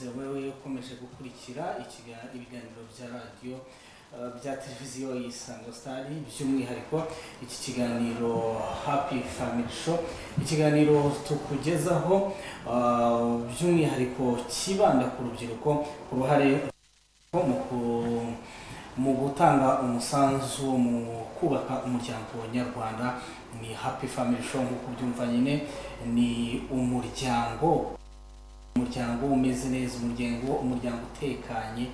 Ngusuhuze wowe ukomeje gukurikira ibiganiro bya radiyo, bya televiziyo Isango Star, by'umwihariko iki kiganiro Happy Family Show, ikiganiro tukugezaho by'umwihariko kibanda ku rubyiruko, ku ruhare mu gutanga umusanzu mu kubaka umuryango nyarwanda. Ni Happy Family Show nk'uko ubyumva nyine, ni umuryango umeze neza, umuryango utekanye.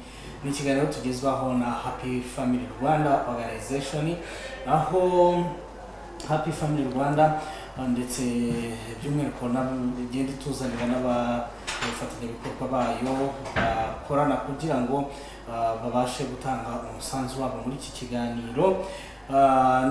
Ni ikiganiro tugezwaho na Happy Family Rwanda Organization, aho Happy Family Rwanda ndetse by'umwihariko igenda ituzanira n'abafatanyabikorwa bayo bakorana kugira ngo babashe gutanga umusanzu wabo muri iki kiganiro.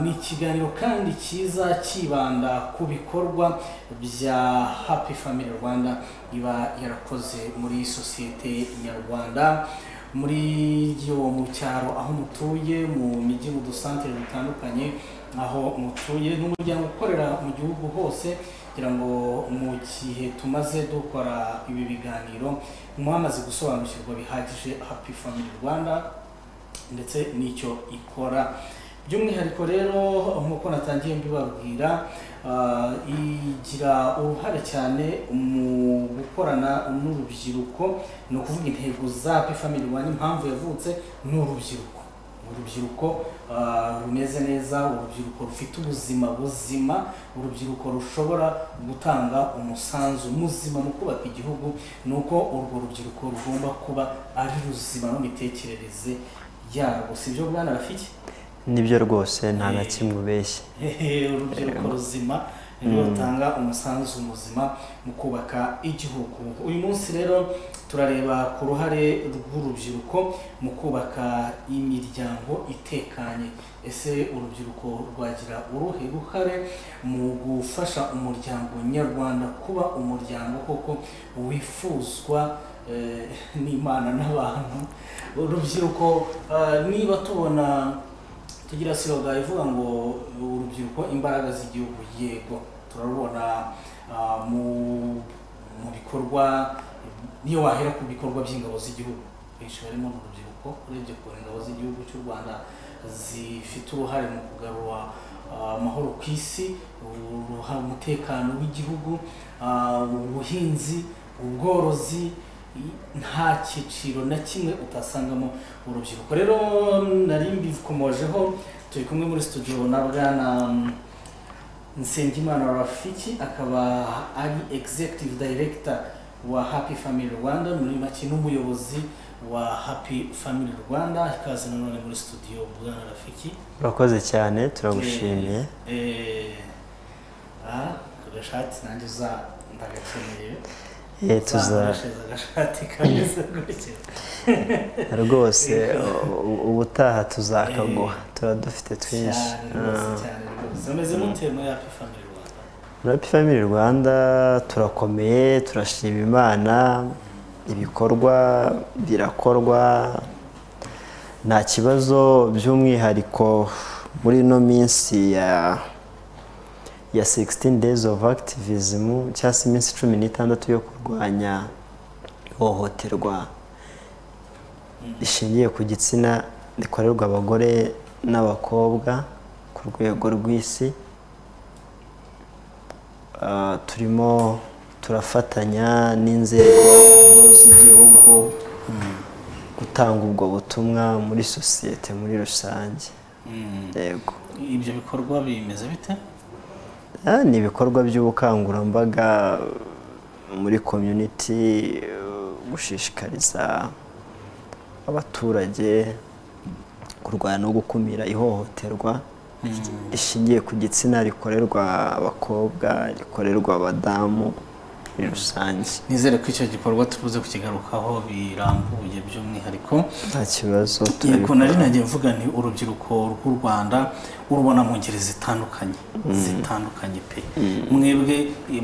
Ni ikiganiro kandi cyiza kibanda ku bikorwa bya Happy Family Rwanda iba yarakoze muri sosiyete nyarwanda, muri yo mu cyaro aho mutuye, mu mijyi, mu dusantere dutandukanye aho mutuye. N'umuryango ukorera mu gihugu hose. Kugira ngo mu gihe tumaze dukora ibi biganiro mwamaze gusobanukirwa bihagije Happy Family Rwanda ndetse n'icyo ikora. By'umwihariko rero, nk'uko natangiye mbibabwira, igira uruhare cyane mu gukorana n'urubyiruko. Ni ukuvuga intego za Happy Family Rwanda, impamvu yavutse ni urubyiruko rumeze neza, urubyiruko rufite ubuzima buzima, urubyiruko rushobora gutanga umusanzu muzima mu kubaka igihugu. Ni uko urwo rubyiruko rugomba kuba ari ruzima no mitekerereze yarwo. Si byo, bwana Rafiki? Nibyo rwose, nta na kimwe ubeshye. Urubyiruko ruzima nirwo rutanga umusanzu muzima mu kubaka igihugu. Uyu munsi rero turareba ku ruhare rw'urubyiruko mu kubaka imiryango itekanye. Ese urubyiruko rwagira uruhe ruhare mu gufasha umuryango nyarwanda kuba umuryango koko wifuzwa n'Imana n'abantu? Urubyiruko, niba tubona tugira slogan ivuga ngo "Urubyiruko, imbaraga z'igihugu", yego turarubona mu bikorwa. Niyo wahera ku bikorwa by'ingabo z'igihugu, benshi barimo n'urubyiruko. Urebye ukuntu ingabo z'igihugu cy'u Rwanda zifite uruhare mu kugarura amahoro ku isi, umutekano w'igihugu, ubuhinzi, ubworozi, nta cyiciro na kimwe utasangamo urubyiruko. Rero nari mbikomojeho, turi kumwe muri studio na bwana Nsengimana Rafiki, akaba ari executive director wa Happy Family Rwanda, muri make n'umuyobozi wa Happy Family Rwanda. Ikaze nanone muri studio, bwana Rafiki. Urakoze cyane, turagushimiye. Agashati nanjye uza ndagakeneye. Tuza Uzakoreshereza agashati kameze gutya. Rwose ubutaha tuzakaguha, tuba dufite twinshi. Cyane rwose, cyane rwose. Mumeze mute muri Happy Family Rwanda? Muri Happy Family Rwanda turakomeye, turashima Imana, ibikorwa birakorwa nta kibazo. By'umwihariko muri ino minsi ya 16 days of activism, cyangwa se iminsi 16 yo kurwanya ihohoterwa rishingiye ku gitsina rikorerwa abagore n'abakobwa ku rwego rw'isi, turimo turafatanya n'inzego z'igihugu gutanga ubwo butumwa muri sosiyete muri rusange. Yego. Ibyo bikorwa bimeze bite? Ni ibikorwa by'ubukangurambaga muri community, gushishikariza abaturage kurwanya no gukumira ihohoterwa rishingiye ku gitsina rikorerwa abakobwa, rikorerwa abadamu muri rusange. Nizere ko icyo gikorwa tubuze kukigarukaho birambuye by'umwihariko. Nta kibazo. Yego, nari nagiye mvuga nti urubyiruko rw'u Rwanda urubona mu ngeri zitandukanye pe. Mwebwe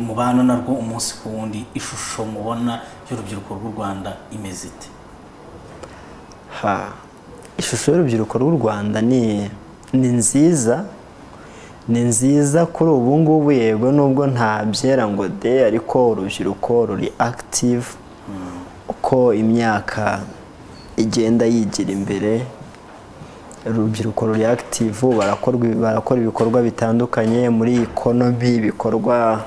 mubana narwo umunsi ku wundi, ishusho mubona y'urubyiruko rw'u Rwanda imeze ite? Ha, ishusho y'urubyiruko rw'u Rwanda ni nziza, ni nziza kuri ubu ngubu. Yego, nubwo nta byera ngo de, ariko urubyiruko ruri active uko Uko imyaka igenda yigira imbere, urubyiruko ruri active, barakora ibikorwa bitandukanye muri economy, ibikorwa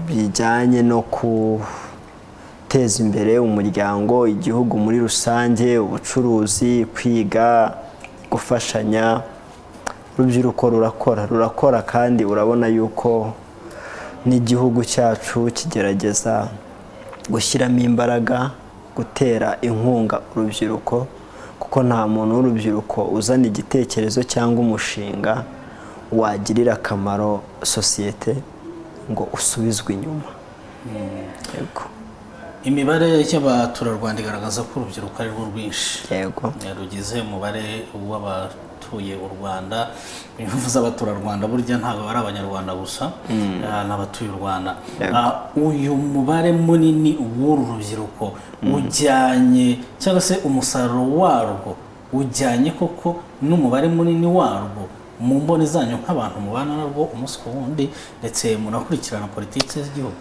bijyanye no guteza imbere umuryango, igihugu muri rusange, ubucuruzi, kwiga, gufashanya. Urubyiruko rurakora kandi urabona yuko n'igihugu cyacu kigerageza gushyiramo imbaraga, gutera inkunga urubyiruko, kuko nta muntu w'urubyiruko uzana igitekerezo cyangwa umushinga wagirira akamaro sosiyete ngo usubizwe inyuma. Yego. Imibare y'abaturarwanda igaragaza ko urubyiruko ari rwo rwinshi. Yego. Rugize umubare w'abatuye u Rwanda. Bivuze abaturarwanda burya ntabwo ari abanyarwanda gusa, n'abatuye u Rwanda. Uyu mubare munini w'uru rubyiruko ujyanye cyangwa se umusaruro warwo ujyanye koko n'umubare munini warwo mu mboni zanyu nk'abantu mubana narwo umunsi ku wundi, ndetse munakurikirana politiki z'igihugu?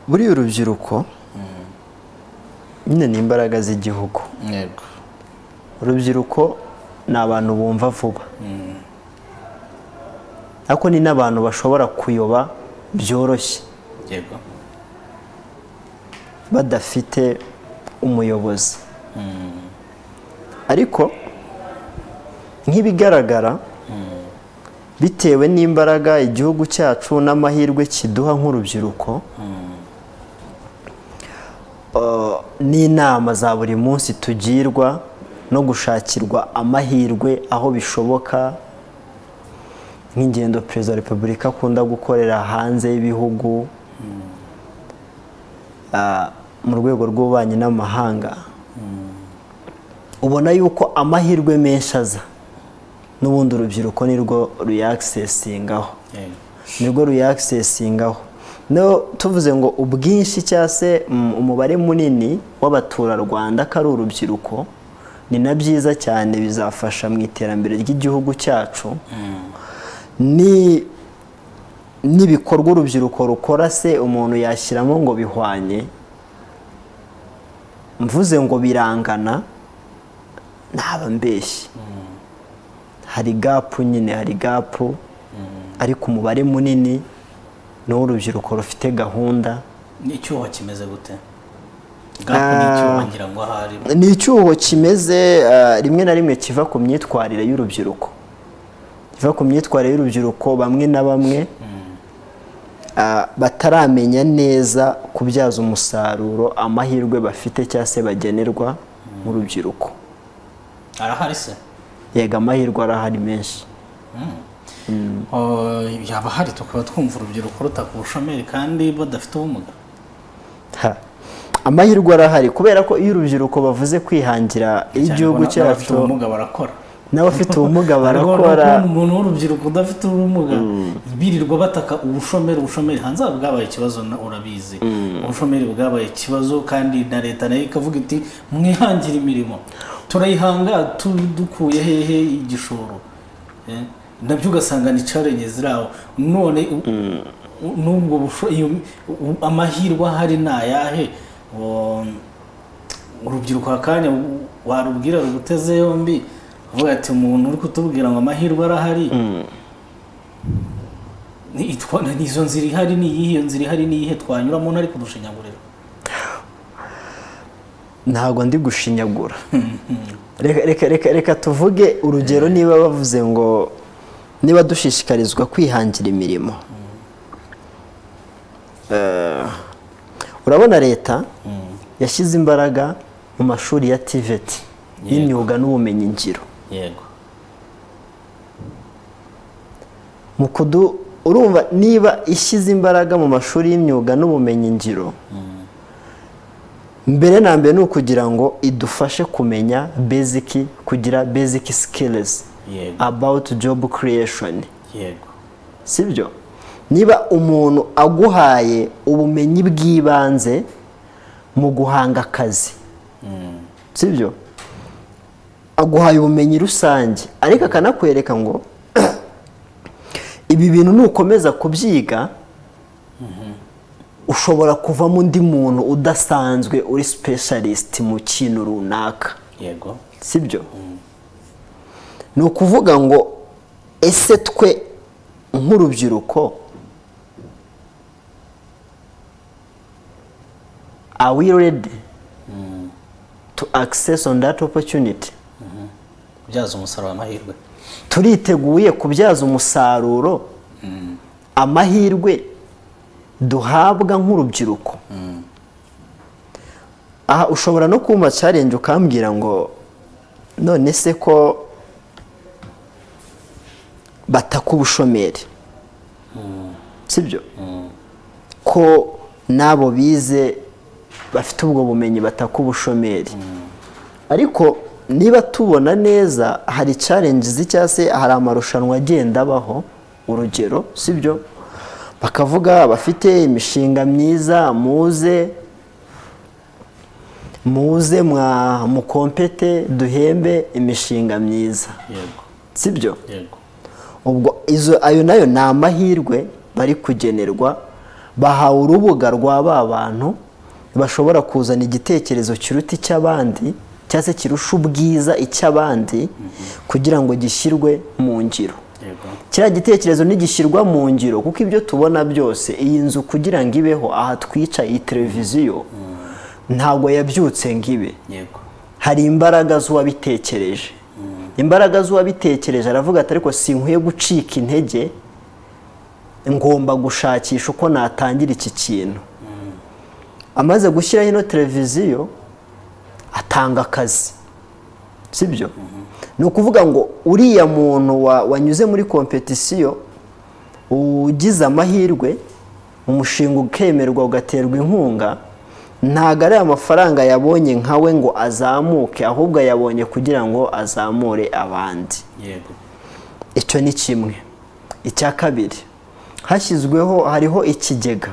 Buriya urubyiruko nyine ni imbaraga z'igihugu. Yego. Urubyiruko ni abantu bumva vuba, ariko ni n'abantu bashobora kuyoba byoroshye. Yego. Badafite umuyobozi. Ariko nk'ibigaragara, bitewe n'imbaraga igihugu cyacu n'amahirwe kiduha nk'urubyiruko, n'inama za buri munsi tugirwa no gushakirwa amahirwe aho bishoboka, nk'ingendo Perezida wa Repubulika akunda gukorera hanze y'ibihugu, mu rwego rw'ububanyi n'amahanga, ubona yuko amahirwe menshi aza n'ubundi urubyiruko nirwo ruyakisesingaho, nirwo ruyakisesingaho. No tuvuze ngo ubwinshi cyangwa se umubare munini w'abaturarwanda ko ari urubyiruko, ni na byiza cyane, bizafasha mu iterambere ry'igihugu cyacu. Ni n'ibikorwa urubyiruko rukora se umuntu yashyiramo ngo bihwanye, mvuze ngo birangana naba mbeshye. Hari gapu nyine, hari gapu, ariko umubare munini ni urubyiruko rufite gahunda. Icyuho kimeze gute? Gapu ni icyuho ngira ngo ahari. Ni icyuho kimeze rimwe na rimwe kiva ku myitwarire y'urubyiruko. Kiva ku myitwarire y'urubyiruko, bamwe na bamwe bataramenya neza kubyaza umusaruro amahirwe bafite cyangwa se bagenerwa mu rubyiruko. Arahari se? Yego, amahirwe arahari menshi. Yaba hari tukaba twumva urubyiruko rutaka ubushomeri kandi badafite ubumuga. Amahirwe arahari kubera ko iyo urubyiruko bavuze kwihangira igihugu cyacu, ubumuga barakora, n'abafite ubumuga barakora. Umuntu w'urubyiruko udafite ubumuga birirwa bataka ubushomeri, ubushomeri hanze bwabaye ikibazo, urabizi, ubushomeri bwabaye ikibazo, kandi na leta nayo ikavuga iti mwihangire imirimo, turayihanga dukuye hehe igishoro, nabyo ugasanga ni challenge ziraho. None nubwo amahirwe ahari ni ayahe? Urubyiruko akanya warubwira ruguteze yombi uvuga ati umuntu uri kutubwira ngo amahirwe arahari, nizo nzira ihari ni iyihe? Iyo nzira ihari ni iyihe twanyuramo ntari kudushinyagurira? Ntabwo ndi gushinyagura. Reka tuvuge urugero, niba bavuze ngo niba dushishikarizwa kwihangira imirimo, urabona leta yashyize imbaraga mu mashuri ya TVET y'imyuga n'ubumenyingiro. Yego. Urumva niba ishyize imbaraga mu mashuri y'imyuga n'ubumenyingiro, mbere na mbere ni ukugira ngo idufashe kumenya basic, kugira basic skills about job creation. Yego. Sibyo? Niba umuntu aguhaye ubumenyi bw'ibanze mu guhanga akazi, sibyo? Aguhaye ubumenyi rusange, ariko akanakwereka ngo ibi bintu nukomeza kubyiga Ushobora kuvamo undi muntu udasanzwe uri specialist mu kintu runaka. Yego. Sibyo? Ni ukuvuga ngo ese twe nk'urubyiruko are we ready to access on that opportunity? Kubyaza umusaruro amahirwe. Turiteguye kubyaza umusaruro amahirwe duhabwa nk'urubyiruko. Aha ushobora no kumpa challenge ukambwira ngo none se ko bataka ubushomeri, sibyo? Ko nabo bize bafite ubwo bumenyi bataka ubushomeri. Ariko niba tubona neza hari challenges cyangwa se hari amarushanwa agenda abaho, urugero, sibyo? Bakavuga bafite imishinga myiza, muze mwa mukompete duhembe imishinga myiza. Yego. Sibyo? Yego. Ubwo izo ayo nayo ni amahirwe bari kugenerwa, bahawe urubuga rwa ba bantu bashobora kuzana igitekerezo kiruta icy'abandi cyangwa se kirusha ubwiza icy'abandi kugira ngo gishyirwe mu ngiro. Kiriya gitekerezo ntigishyirwa mu ngiro kuko ibyo tubona byose, iyi nzu kugira ngo ibeho aha twica iyi televiziyo ntabwo yabyutse ngo ibe. Hari imbaraga z'uwabitekereje. Imbaraga z'uwabitekereje aravuga ati ariko sinkwiye gucika intege, ngomba gushakisha uko natangira iki kintu. Amaze gushyiraho ino televiziyo atanga akazi, sibyo? Ni ukuvuga ngo uriya muntu wanyuze muri kompetisiyo ugize amahirwe umushinga ukemerwa ugaterwa inkunga, ntabwo ari amafaranga yabonye nkawe ngo azamuke, ahubwo yabonye kugira ngo azamure abandi. Yego. Icyo ni kimwe. Icya kabiri, hashyizweho hariho ikigega,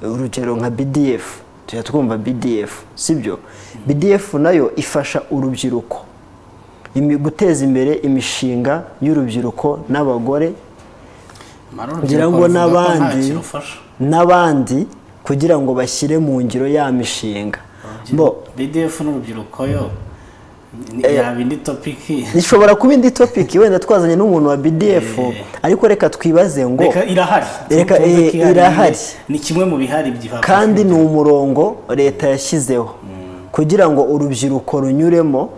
urugero nka BDF, tujya twumva BDF, sibyo? BDF nayo ifasha urubyiruko guteza imbere imishinga y'urubyiruko n'abagore, kugira ngo n'abandi kugira ngo bashyire mu ngiro ya mishinga. BDF n'urubyiruko yo yaba indi topic, ishobora kuba indi topic wenda twazanye n'umuntu wa BDF, ariko reka twibaze ngo reka irahari, reka irahari, ni kimwe mu bihari byifasha kandi ni umurongo leta yashyizeho kugira ngo urubyiruko runyuremo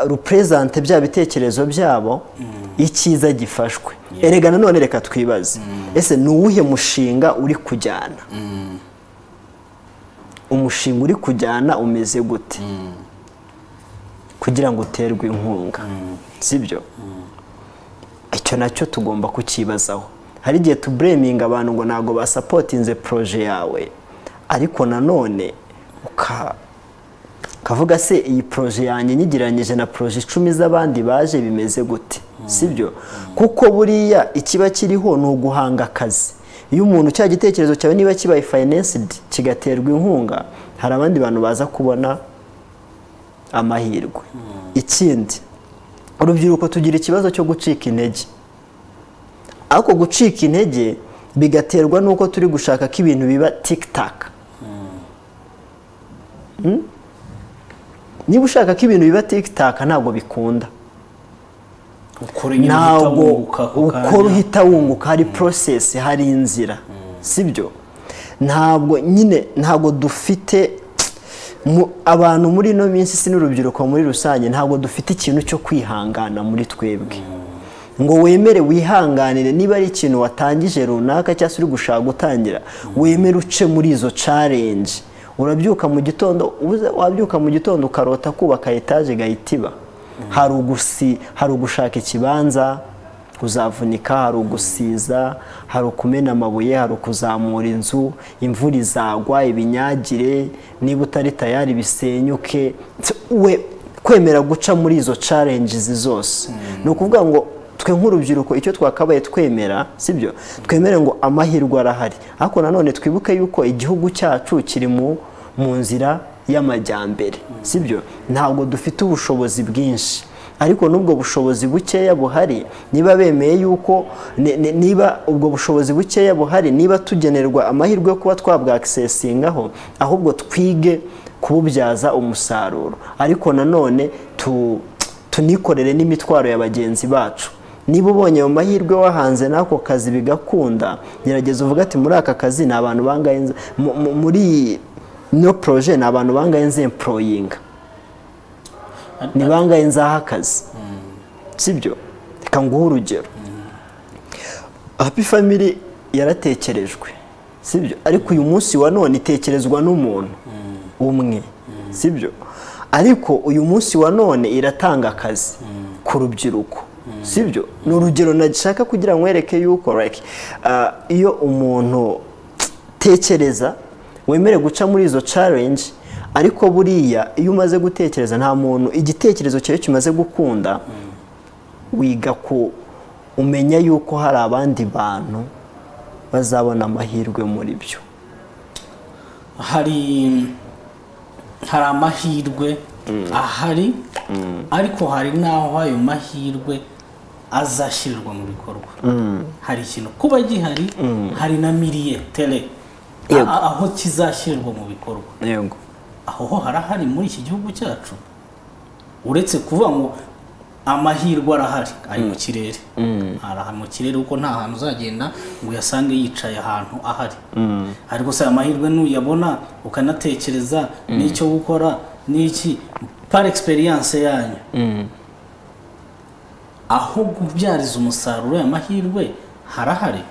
rupresente bya bitekerezo byabo, icyiza gifashwe. Erega nanone reka twibaze, ese ni uwuhe mushinga uri kujyana? Umushinga uri kujyana umeze gute kugira ngo uterwe inkunga, sibyo? Icyo nacyo tugomba kukibazaho. Hari igihe tublaminga abantu ngo ntabwo basapotinze projet yawe, ariko nanone kavuga se iyi projet yanjye nyigiranyije na projet 10 z'abandi baje bimeze gute, sibyo? Kuko buriya ikiba kiriho ni uguhanga akazi. Iyo umuntu cya gitekerezo cyawe niba kibaye financed kigaterwa inkunga, hari abandi bantu baza kubona amahirwe. Ikindi, urubyiruko tugira ikibazo cyo gucika intege. Ariko gucika intege bigaterwa nuko turi gushaka ko ibintu biba tic tac. Niba ushaka ko ibintu biba tic tac ntabwo bikunda. Ntabwo ukora uhita wunguka, hari process, hari inzira, sibyo? Ntabwo nyine ntabwo dufite abantu muri ino minsi, si n'urubyiruko muri rusange, ntabwo dufite ikintu cyo kwihangana muri twebwe ngo wemere wihanganire. Niba ari ikintu watangije runaka cyangwa se uri gushaka gutangira, wemere uce muri izo challenge. Urabyuka mu gitondo, wabyuka mu gitondo ukarota kubaka etaje gahitiba. Hari ugushaka ikibanza uzavunika, hari ugusiza, hari ukumena amabuye, hari ukuzamura inzu, imvura izagwa ibinyagire, niba utari tayari bisenyuke. We kwemera guca muri izo challenges zose. Ni ukuvuga ngo twe nk'urubyiruko icyo twakabaye twemera, sibyo? Twemere ngo amahirwe arahari, ariko nanone twibuke yuko igihugu cyacu kiri mu nzira y'amajyambere, sibyo? Ntabwo dufite ubushobozi bwinshi. Ariko n'ubwo bushobozi bukeya buhari, niba bemeye yuko niba ubwo bushobozi bukeya buhari, niba tugenerwa amahirwe yo kuba twabwaccessingaho, ahubwo twige kububyaza umusaruro. Ariko nanone tunikorere n'imitwaro ya bagenzi bacu. Niba ubonye ayo mahirwe wahanze n'ako kazi bigakunda, gerageza uvuga ati muri aka kazi ni abantu bangahe, muri no projet ni abantu bangahe nzemployinga, ni bangahe nzaha akazi, sibyo? Reka nguhe urugero. Happy Family yaratekerejwe, sibyo? Ariko uyu munsi wa none itekerezwa n'umuntu umwe, sibyo? Ariko uyu munsi wa none iratanga akazi ku rubyiruko, sibyo? Ni urugero nashaka kugira nkwereke yuko like iyo umuntu tekereza wemere guca muri izo challenge. Ariko buriya iyo umaze gutekereza, nta muntu igitekerezo cyawe kimaze gukunda, wiga ku umenya yuko hari abandi bantu bazabona amahirwe muri byo. Hari amahirwe ahari, ariko hari n'aho ayo mahirwe azashyirwa mu bikorwa. Hari ikintu kuba gihari, hari na miliye tele aho kizashyirwa mu bikorwa. Yego, aho ho harahari muri iki gihugu cyacu. Uretse kuvuga ngo amahirwe arahari, ari mu kirere, arahari mu kirere, kuko nta hantu uzagenda ngo uyasange yicaye ahantu ahari. Ariko se amahirwe nuyabona ukanatekereza n'icyo gukora n'iki, par experience yanyu, aho kubyariza umusaruro amahirwe harahari.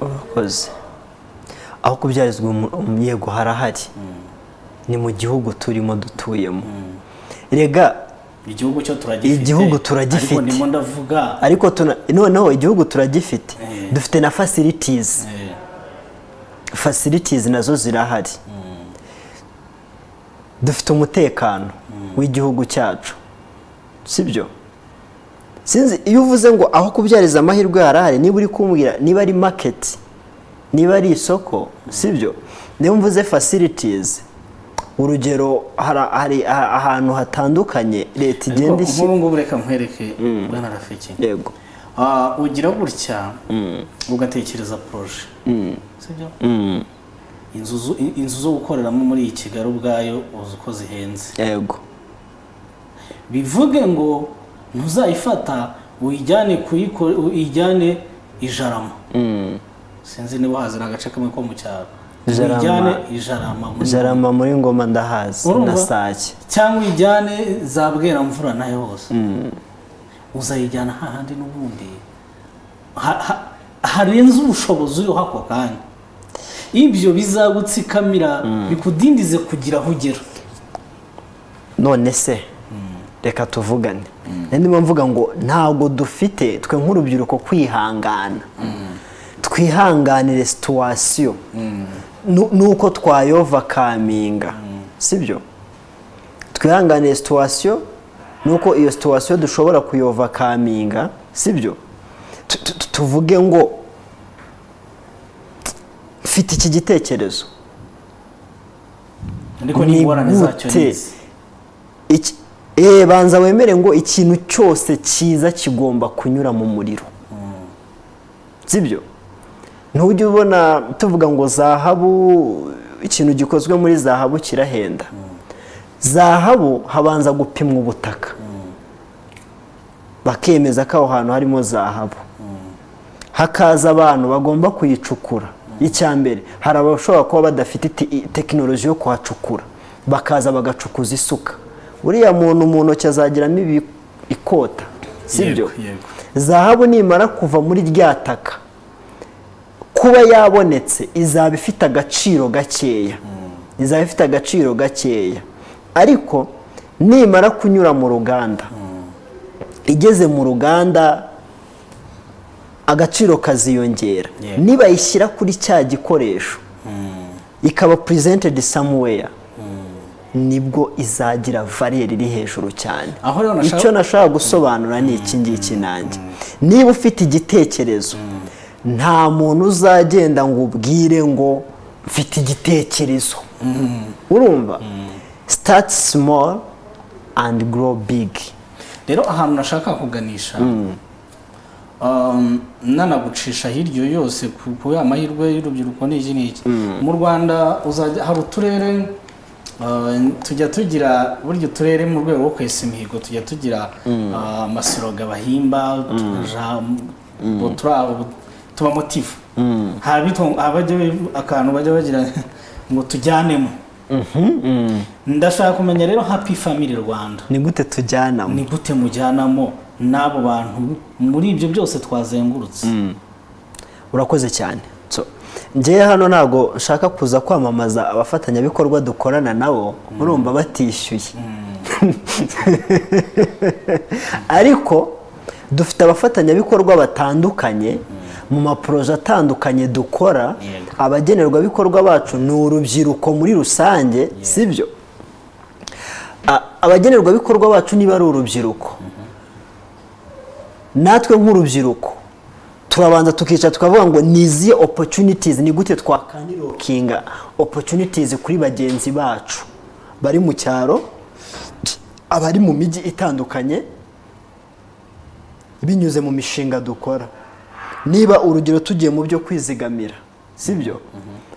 Urakoze. Aho kubyarizwa yego harahari, ni mu gihugu turimo dutuyemo. Rega igihugu cyo turagifite, igihugu turagifite, ariko ndimo ndavuga, ariko noneho igihugu turagifite, dufite na facilities. Facilities nazo zirahari. Dufite umutekano w'igihugu cyacu, sibyo? Sinzi iyo uvuze ngo aho kubyariza amahirwe harahari, niba uri kumbwira niba ari market, niba ari isoko, sibyo? Niyo mvuze facilities, urugero hari ahantu hatandukanye leta igenda ishyira. Nk'ubu ngubu reka nkwereke bwana Rafiki. Yego. Ugira gutya ugatekereza projet, sibyo? Inzu zo gukoreramo muri Kigali ubwayo uzi uko zihenze. Yego. Bivuge ngo ntuzayifata uyijyane uyijyane Ijarama. Sinzi niba hazira agace kamwe ko mu cyaro. Ijyane Ijarama. Ijarama muri Ngoma ndahazi na Sake. Cyangwa ijyane za Bweramvura nayo hose. Uzayijyana hahandi n'ubundi harenze ubushobozi uriho ako kanya. Ibyo bizagutsikamira bikudindize kugira aho ugera. None se reka tuvugane. Ndimo mvuga ngo ntabwo dufite twe nk'urubyiruko kwihangana. Twihanganire situation nuko twayovakaminga, sibyo? Twihanganire situation nuko iyo situation dushobora kuyovakaminga, sibyo? Tuvuge ngo mfite iki gitekerezo, ariko n'ingorane zacyo ni banza wemere ngo ikintu cyose cyiza kigomba kunyura mu muriro, sibyo? Ntujya ubona tuvuga ngo zahabu, ikintu gikozwe muri zahabu kirahenda. Zahabu habanza gupimwa ubutaka, bakemeza ko aho hantu harimo zahabu. Hakaza abantu bagomba kuyicukura. Icya mbere hari abashobora kuba badafite tekinoloji yo kuhacukura, bakaza bagacukuza isuka. Uriya muntu mu ntoki azagiramo ikota, sibyo? Zahabu nimara kuva muri rya taka, kuba yabonetse izaba ifite agaciro gakeya, izaba ifite agaciro gakeya. Ariko nimara kunyura mu ruganda, igeze mu ruganda agaciro kaziyongera. Niba ishyira kuri cya gikoresho ikaba presented somewhere, nibwo izagira valeur iri hejuru cyane. Icyo nashaka gusobanura ni iki ngiki nanjye. Niba ufite igitekerezo, nta muntu uzagenda ngo ubwire ngo mfite igitekerezo. Urumva? Start small, and grow big. Rero ahantu nashaka kuganisha, nanagucisha hirya yose ku ya mahirwe y'urubyiruko n'iki n'iki. Mu Rwanda uzajya hari uturere, tujya tugira burya uturere mu rwego rwo kwesa imihigo, tujya tugira amaslogan bahimba, tukaja tuba motive. Habajya akantu bajya bagira ngo tujyanemo. Ndashaka kumenya rero Happy Family Rwanda ni gute tujyanamo, ni gute mujyanamo n'abo bantu muri ibyo byose twazengurutse? Urakoze cyane. So njye hano ntago nshaka kuza kwamamaza abafatanyabikorwa dukorana nabo, urumva batishyuye. Ariko dufite abafatanyabikorwa batandukanye mu maproje atandukanye dukora. Abagenerwabikorwa bacu ni urubyiruko muri rusange, sibyo? Abagenerwabikorwa bacu niba ari urubyiruko, natwe nk'urubyiruko turabanza tukicara tukavuga ngo ni izihe opportunities, ni gute twakanirokinga opportunities kuri bagenzi bacu bari mu cyaro, abari mu mijyi itandukanye, binyuze mu mishinga dukora. Niba urugero tugiye mu byo kwizigamira, sibyo?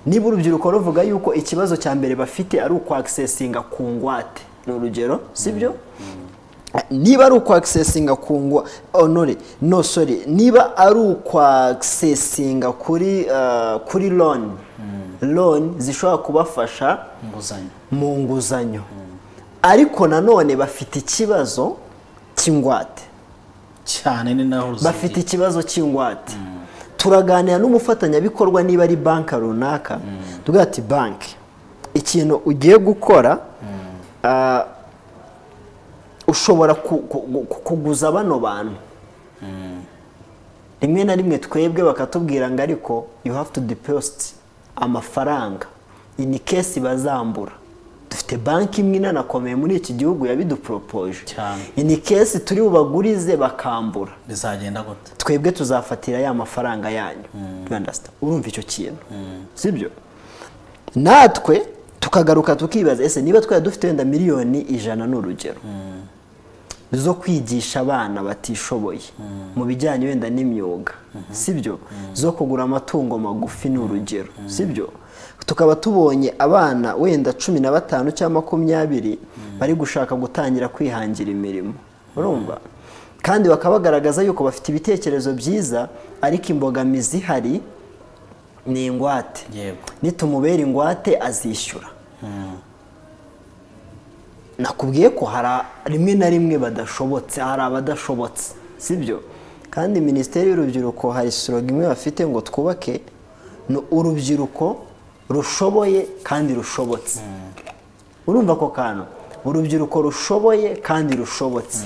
Niba urubyiruko ruvuga yuko ikibazo cya mbere bafite ari ukwaccessinga ku ngwate, ni urugero, sibyo? Niba ari ukwaccessinga ku ngwa, oh no sorry, niba ari ukwaccessinga kuri loan zishobora kubafasha mu nguzanyo, ariko nanone bafite ikibazo cy'ingwate cyane, ni naho bafite ikibazo cy'ingwate. Turaganira n'umufatanyabikorwa niba ari banki runaka, tuvuga ati banki ikintu ugiye gukora, ushobora kuguza bano bantu. Rimwe na rimwe twebwe bakatubwira ngo ariko you have to deposit amafaranga in case bazambura. Dufite banki imwe inanakomeye muri iki gihugu yabidupropoje, in case turi bubagurize bakambura bizagenda gute? Twebwe tuzafatira ya mafaranga yanyu. You understand? Urumva icyo kintu, sibyo? Natwe tukagaruka tukibaza, ese niba twari dufite wenda 100,000,000 n'urugero zo kwigisha abana batishoboye mu bijyanye wenda n'imyuga, sibyo? Zo kugura amatungo magufi n'urugero, sibyo? Tukaba tubonye abana wenda 15 cyangwa 20 bari gushaka gutangira kwihangira imirimo, urumva? Kandi bakabagaragaza yuko bafite ibitekerezo byiza, ariko imbogamizi ihari ni ingwate. Nitumubera ingwate azishyura. Nakubwiye ko hari rimwe na rimwe badashobotse, hari abadashobotse, sibyo? Kandi Minisiteri y'Urubyiruko hari slogan imwe bafite ngo twubake ni urubyiruko rushoboye kandi rushobotse. Urumva ko kantu urubyiruko rushoboye kandi rushobotse,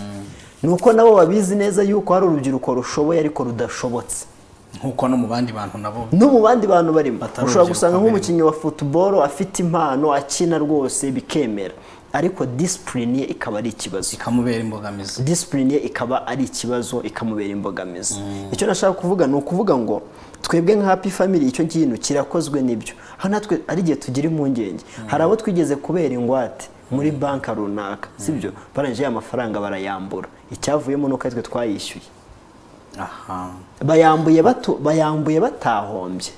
nuko nabo babizi neza yuko hari urubyiruko rushoboye ariko rudashobotse, nkuko no mu bandi bantu nabo no mu bandi bantu barimo. Ushobora gusanga nk'umukinnyi wa football afite impano akina rwose bikemera, ariko discipline ye ikaba ari ikibazo, ikamubera imbogamizi. Discipline ye ikaba ari ikibazo, ikamubera imbogamizi. Icyo nashaka kuvuga ni ukuvuga ngo twebwe nka Happy Family icyo kintu kirakozwe nibyo. Hano natwe ari gihe tugira impungenge, hari abo twigeze kubera ingwate muri banka runaka, sibyo? Barangije amafaranga barayambura, icyavuyemo nuko twe twayishyuye. Bayambuye batahombye.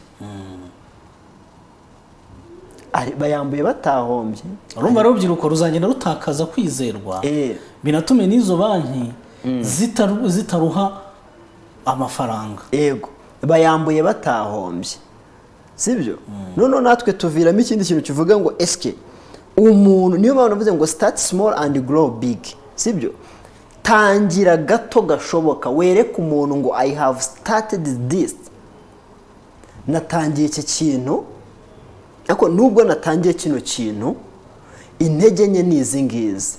Bayambuye batahombye. Urumva urubyiruko ruzagenda rutakaza kwizerwa, binatume n'izo banki zitaruha amafaranga. Yego, bayambuye batahombye, sibyo? None natwe tuviramo ikindi kintu kivuga ngo eske umuntu, niyo mpamvu navuze ngo start small and grow big, sibyo? Tangira gato gashoboka, wereke umuntu ngo I have started this, natangiye iki kintu, ariko nubwo natangiye kino kintu intege nke ni izi ngizi,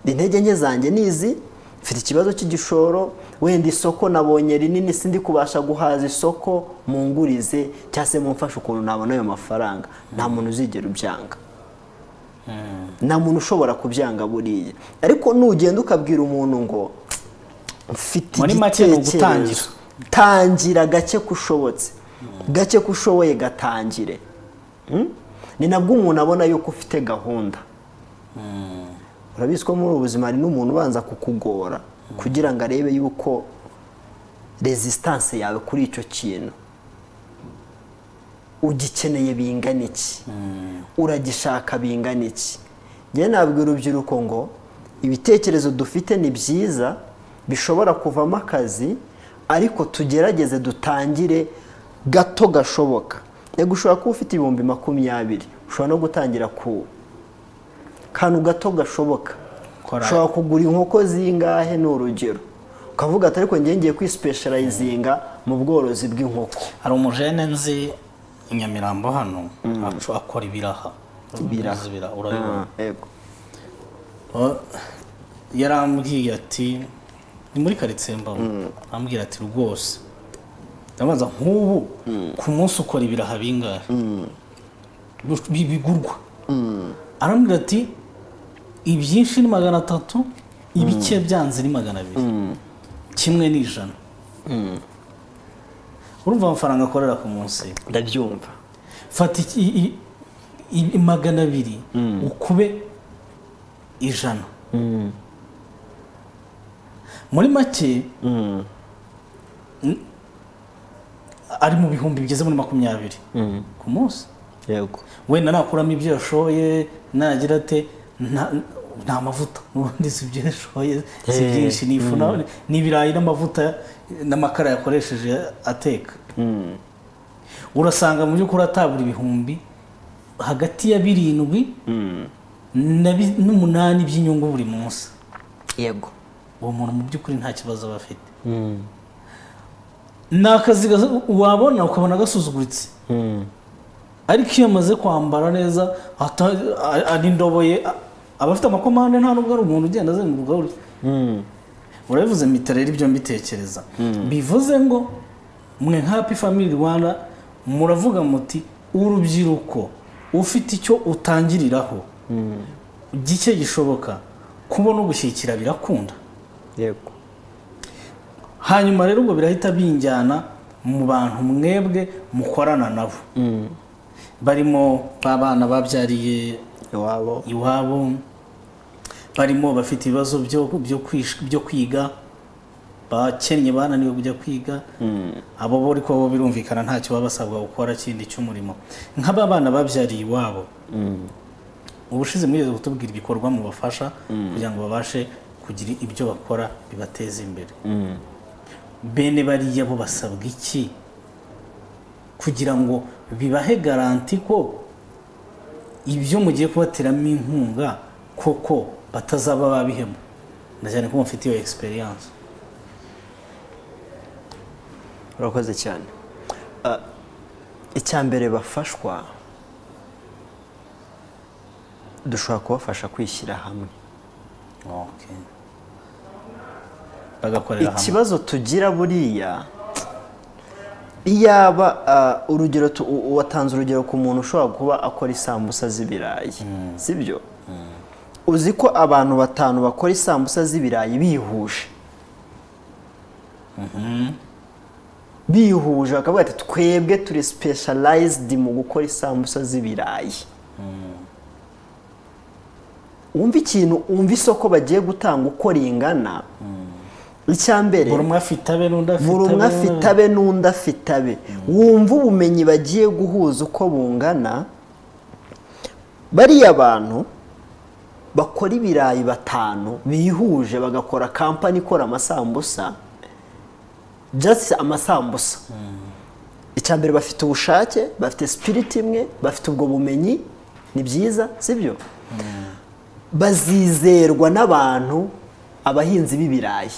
intege nke zanjye ni izi, mfite ikibazo cy'igishoro, wenda isoko nabonye rinini sindi kubasha guhaza isoko, mungurize cyangwa se mumfashe ukuntu nabona ayo mafaranga. Nta muntu uzigera ubyanga, nta muntu ushobora kubyanga buriya. Ariko nugenda ukabwira umuntu ngo mfite igitekerezo, tangira gake kushobotse, gake kushoboye gatangire. Ni nabwo umuntu abona yuko ufite gahunda. Urabizi ko muri ubu buzima hari n'umuntu ubanza kukugora kugira ngo arebe yuko resistance yawe kuri icyo kintu ugikeneye bingana iki, uragishaka bingana iki. Njye nabwira urubyiruko ngo ibitekerezo dufite ni byiza bishobora kuvamo akazi, ariko tugerageze dutangire gato gashoboka. Yego ushobora kuba ufite 20,000, ushobora no gutangira ku kantu gato gashoboka. Ushobora kugura inkoko zingahe ni urugero, ukavuga ati ariko ngiye kwispecializinga mu bworozi bw'inkoko. Hari umujene nzi i Nyamirambo hano akora ibiraha. Ibiraha urabibona? Yego. Yarambwiye ati ni muri quartier mbamo, ambwira ati rwose ndabaza nk'ubu ku munsi ukora ibiraha bingahe bigurwa? Arambwira ati ibyinshi ni 300, ibike byanze ni 200, kimwe ni 100. Urumva amafaranga akorera ku munsi? Ndabyumva. Fata 200 ukube 100. Muri make ari mu bihumbi bigeze muri 20 ku munsi. Yego. Wenda nakuramo ibyo yashoye nagira ate nta mavuta n'ubundi si ibyo yashoye si byinshi, ni ifu n'ibirayi n'amavuta n'amakara yakoresheje ateka. Urasanga mu by'ukuri atabura ibihumbi hagati ya 7 n'8 by'inyungu buri munsi. Yego. Uwo muntu mu by'ukuri nta kibazo aba afite. Ni akazi wabona ukabona gasuzuguritse, ariko iyo amaze kwambara neza ari indobo ye, aba afite amakomande, nta nubwo ari umuntu ugenda azenguruka gutya. Urabivuze mpita rero ibyo mbitekereza. Bivuze ngo mwe nka Happy Family Rwanda muravuga muti urubyiruko ufite icyo utangiriraho gike gishoboka kubona ugushyikira birakunda. Yego. Hanyuma rero ubwo birahita binjyana mu bantu mwebwe mukorana nabo, barimo babana babyariye iwabo, barimo bafite ibibazo byo kwiga, bakennye bananiwe kujya kwiga, abo bo ariko bo birumvikana ntacyo baba basabwa gukora kindi cy'umurimo. Nk'aba bana babyariye iwabo, ubushize mwigeze kutubwira ibikorwa mubafasha kugira ngo babashe kugira ibyo bakora bibateza imbere. Bene bariya bo basabwa iki kugira ngo bibahe garanti ko ibyo mugiye kubateramo inkunga koko batazaba babihemo? Ndacyane ko mufite iyo experience. Urakoze cyane. Icya mbere bafashwa, dushobora kubafasha kwishyira hamwe. Okay. Bagakorera hamwe. Ikibazo tugira buriya, iyaba urugero watanze urugero ku muntu ushobora kuba akora isambusa z'ibirayi, sibyo? Uzi ko abantu 5 bakora isambusa z'ibirayi bihuje, bihuje bakavuga ati twebwe turi specialized mu gukora isambusa z'ibirayi. Wumva ikintu, wumva isoko bagiye gutanga uko ringana. Icya mbere buri umwe afite abe n'undi afite abe. Wumva ubumenyi bagiye guhuza uko bungana. Bariya bantu bakora ibirayi 5 bihuje bagakora kampani ikora amasambusa, just amasambusa. Icya mbere bafite ubushake, bafite spirit imwe, bafite ubwo bumenyi, ni byiza, sibyo? Bazizerwa n'abantu abahinzi b'ibirayi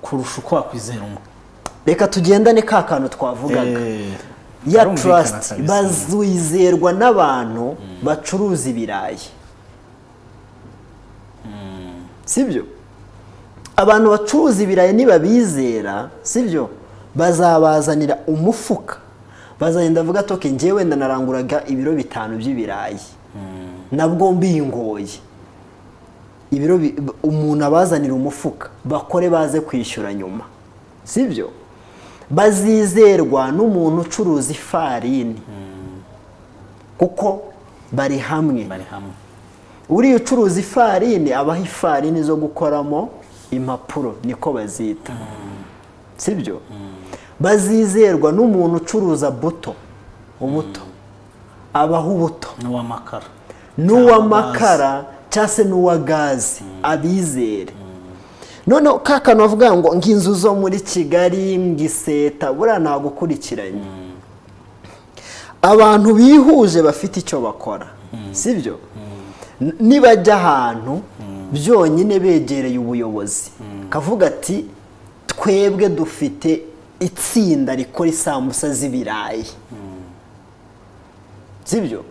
kurusha uko wakwizera umwe. Reka tugendane ka kantu twavugaga ya trust. Bazizerwa n'abantu bacuruza ibirayi, sibyo? Abantu bacuruza ibirayi nibabizera, sibyo, bazabazanira umufuka, bazagenda bavuga ati okay, njyewe ndanaranguraga ibiro 5 by'ibirayi, nabwo mbingoye ibiro, umuntu abazanira umufuka bakore baze kwishyura nyuma, sibyo? Bazizerwa n'umuntu ucuruza ifarini, kuko bari hamwe. Uriya ucuruza ifarini abaha ifarini zo gukoramo impapuro, niko bazita, sibyo? Bazizerwa n'umuntu ucuruza buto, ubuto, abaha ubuto, n'uw'amakara cyangwa se n'uwa gaze, abizere. Noneho ka kantu bavuga ngo inzu zo muri Kigali ngiseta, buriya ntabwo ukurikiranye. Abantu bihuje bafite icyo bakora, sibyo? Nibajya ahantu byonyine begereye ubuyobozi, kavuga ati twebwe dufite itsinda rikora isambusa z'ibirayi, sibyo?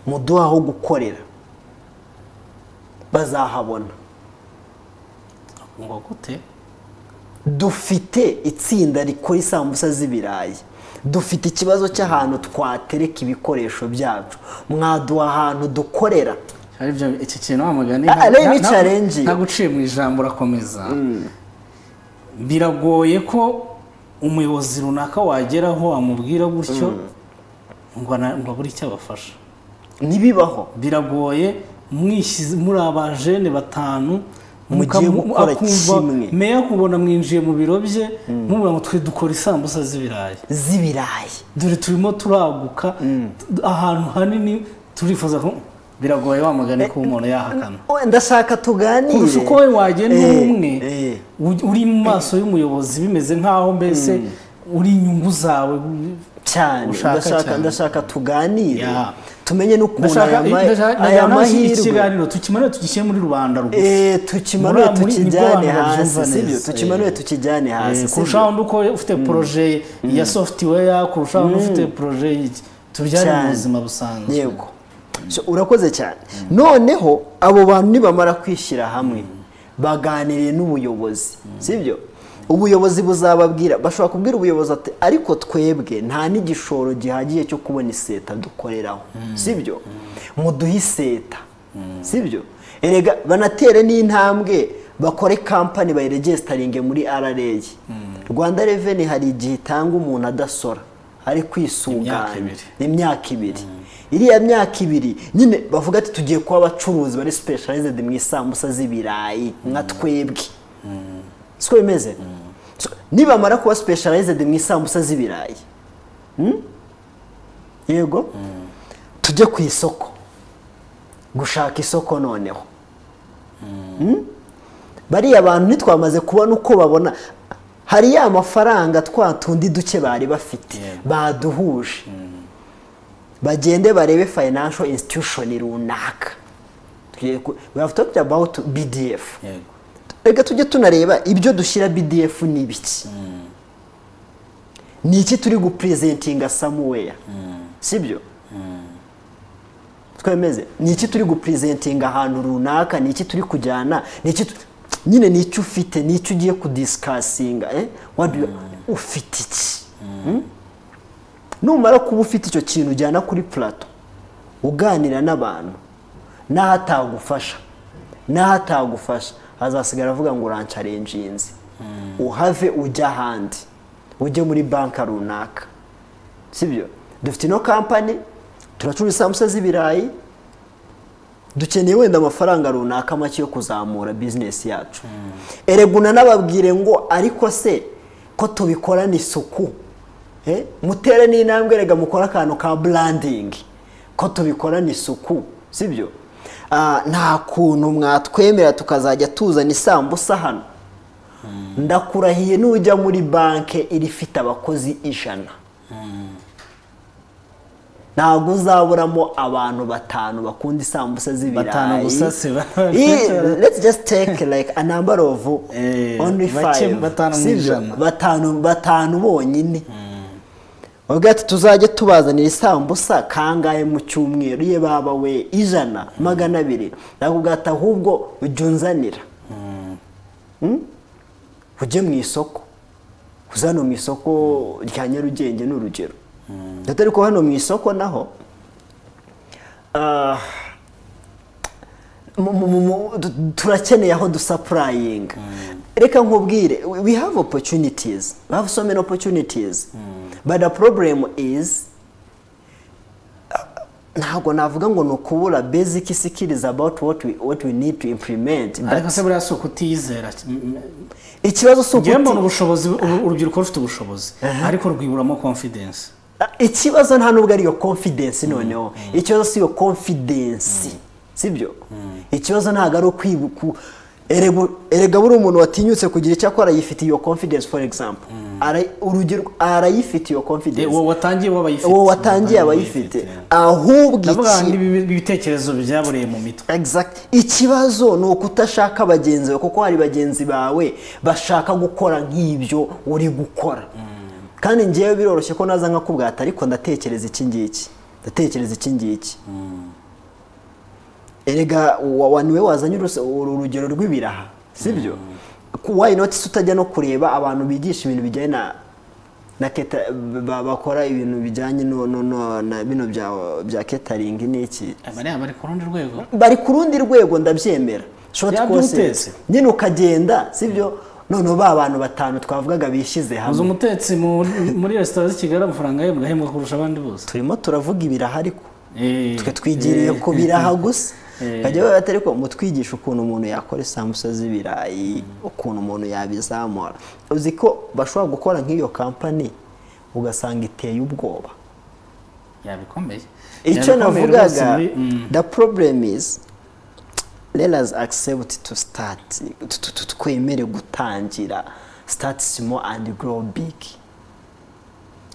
Muduha aho gukorera, bazahabona. Ngo gute? Dufite itsinda rikora isambusa z'ibirayi, dufite ikibazo cy'ahantu twatereka ibikoresho byacu, mwaduha ahantu dukorera. Iki kintu wamugani ntaguciye mu ijambo, urakomeza. Biragoye ko umuyobozi runaka wageraho amubwira gutyo ngo abure icyo abafasha. Ntibibaho. Biragoye muri abajene batanu mugiye gukora kimwe, meya kubona mwinjiye mu biro bye mubura ngo twe dukora isambusa z'ibirayi, dore turimo turaguka ahantu hanini turifuza ko. Biragoye wamugane ko umuntu yahakana. Ndashaka tuganire kurusha uko we wagenda umwe uri mu maso y'umuyobozi bimeze nkaho mbese uri inyungu zawe cyane. Ndashaka tuganire tumenye n'ukuntu aya mahirwe ikiganiro tukimanure tugishyire muri rubanda rwose, tukimanure tukijyane hasi, sibyo? Tukimanure tukijyane hasi, kurushaho uko ufite projet ya software, kurushaho ufite projet y'iki, tubijyane mu buzima busanzwe. Yego, urakoze cyane. Noneho abo bantu nibamara kwishyira hamwe baganiriye n'ubuyobozi, sibyo? Ubuyobozi buzababwira, bashobora kubwira ubuyobozi ati ariko twebwe nta n'igishoro gihagije cyo kubona iseta dukoreraho, sibyo? Muduhe iseta, sibyo? Erega banatere n'intambwe bakore kampani bayiregisitaringe muri RRA. Rwanda Revenue hari igihe itanga umuntu adasora ari kwisuganya imyaka ibiri. Iriya myaka ibiri nyine bavuga ati tugiye kuba abacuruzi bari specialized mu isambusa z'ibirayi nka twebwe. Siko bimeze? Nibamara kuba specialized mu isambusa z'ibirayi, yego, tujye ku isoko gushaka isoko. Noneho bariya bantu ntitwamaze kubona uko babona hari ya mafaranga twa tundi duke bari bafite baduhuje, bagende barebe financial institution runaka. We have talked about BDF. Reka tujye tunareba ibyo dushyira BDF ni ibiki, ni iki turi gupresentinga somewhere, sibyo? Twemeze ni iki turi gupresentinga ahantu runaka, ni iki turi kujyana, ni iki nyine, ni icyo ufite, ni icyo ugiye kudiscussinga, ufite iki? Numara kuba ufite icyo kintu ujyana kuri plateau uganira n'abantu, n'ahatagufasha azasigara avuga ngo urancarenjinze, uhave ujya ahandi, ujye muri banka runaka, sibyo? Dufite ino kampani, turacuruza isambusa z'ibirayi, dukeneye wenda amafaranga runaka make yo kuzamura business yacu. Erega unanababwire ngo ariko se ko tubikorana isuku, mutere n'intambwe, erega mukora akantu ka branding, ko tubikorana isuku, sibyo? Nta kuntu mwatwemera tukazajya tuzana isambusa hano. Ndakurahiye nujya muri banke irifite abakozi 100, ntabwo uzaburamo abantu batanu bakunda isambusa z'ibirayi. Batanu gusa se? Let's just take like a number of only 5, batanu bonyine. Bavuga ati tuzajya tubazanira isambusa kangahe mu cyumweru, ye baba we 100, 200. Nakubwira ati ahubwo ujye unzanira, ujye mu isoko, uzano mu isoko rya Nyarugenge ni urugero. Atari ko hano mu isoko naho turakeneye aho dusapurayinga. Reka nkubwire, we have opportunities, we have so many opportunities, but the problem is Ntabwo navuga ngo ni ukubura basic skills about what we need to implement. Ariko se buriya si ukutiyizera? Ikibazo si Njyewe mbona ubushobozi, urubyiruko rufite ubushobozi, ariko rwiburamo confidence. Ikibazo nta nubwo ari iyo confidence noneho. Ikibazo si iyo confidence, sibyo? Ikibazo ntabwo ari ukwibuka. Erega buri umuntu watinyutse kugira icyo akora yifitiye iyo confidence, for example. Urugero, arayifitiye iyo confidence. Uwo watangiye waba ayifite. Uwo watangiye aba ayifite. Ahubwo Ndavuga ibitekerezo byaburiye mu mitwe. Exact. Ikibazo ni ukutashaka bagenzi bawe, kuko hari bagenzi bawe bashaka gukora nk'ibyo uri gukora. Kandi ngewe biroroshye ko naza nkakubwata, ariko ndatekereza iki ngiki, ndatekereza iki ngiki. Erega niwe wazanye uru rugero rw'ibiraha, sibyo? Why not se utajya no kureba abantu bigisha ibintu bijyanye na bakora ibintu bijyanye no, no, no, na bino bya catering n'iki? Bariya bari ku rundi rwego. Bari ku rundi rwego, ndabyemera. Short Bya courses. by'ubutetsi. Nyine ukagenda, sibyo? Noneho ba bantu batanu twavugaga bishyize Uzi hamwe. umutetsi muri resitora z'i Kigali, amafaranga ye mugahembwa kurusha abandi bose. Turimo turavuga ibiraha, ariko twe twigiriye ku biraha gusa. Bajya bati: "Ariko mutwigisha ukuntu umuntu yakora isambusa z'ibirayi, ukuntu umuntu yabizamura." Uzi ko bashobora gukora nk'iyo kampani ugasanga iteye ubwoba? Yabikomeye. Icyo Yabikomeye rwose navugaga, the problem is, let us accept to start, twemere gutangira, start small and grow big.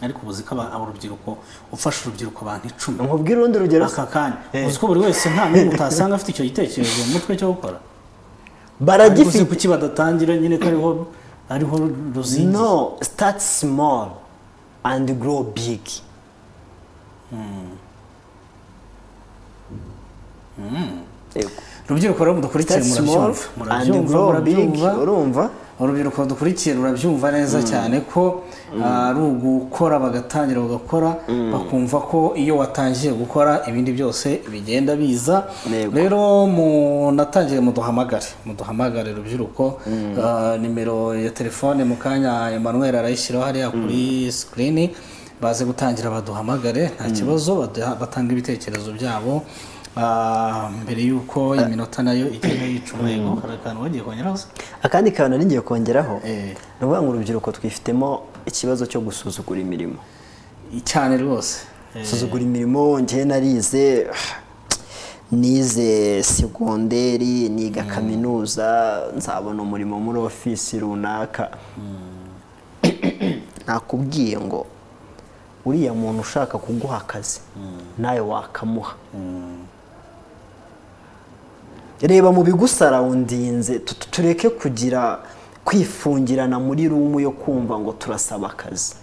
Ariko ubuzi ko urubyiruko, ufashe urubyiruko abantu 10 Nkubwire urundi rugero. aka kanya, uzi ko buri wese nta n'umwe utasanga afite icyo gitekerezo mu mutwe cyo gukora? Ariko uzi Baragifite. kuki badatangira nyine, ko ariho ruzingiye? No, start small and grow big. Yego. Urubyiruko rero mudukurikiye, Start small murabyumva, and murabyumva, grow big. murabyumva. Urumva? Urubyiruko dukurikiye rurabyumva neza cyane ko ari ugukora, bagatangira bagakora, bakumva ko iyo watangiye gukora ibindi byose bigenda biza. Rero munatangiye, muduhamagare, muduhamagare rubyiruko. Nimero ya telefone mu kanya Emmanuel arayishyiraho hariya kuri screen, baze gutangira baduhamagare, nta kibazo, batanga ibitekerezo byabo. Mbere y'uko iminota nayo igenda yicuma, yego, hari akantu bagiye kongeraho se? Akandi kantu nari ngiye kongeraho, ni ukuvuga ngo urubyiruko twifitemo ikibazo cyo gusuzugura imirimo. Cyane rwose. Gusuzugura imirimo. Njyewe narize, nize segonderi, niga kaminuza, nzabona umurimo muri ofisi runaka. Nakubwiye ngo uriya muntu ushaka kuguha akazi nawe wakamuha. Reba mu bigusurroundinze, tureke kugira kwifungirana muri room yo kumva ngo turasaba akazi.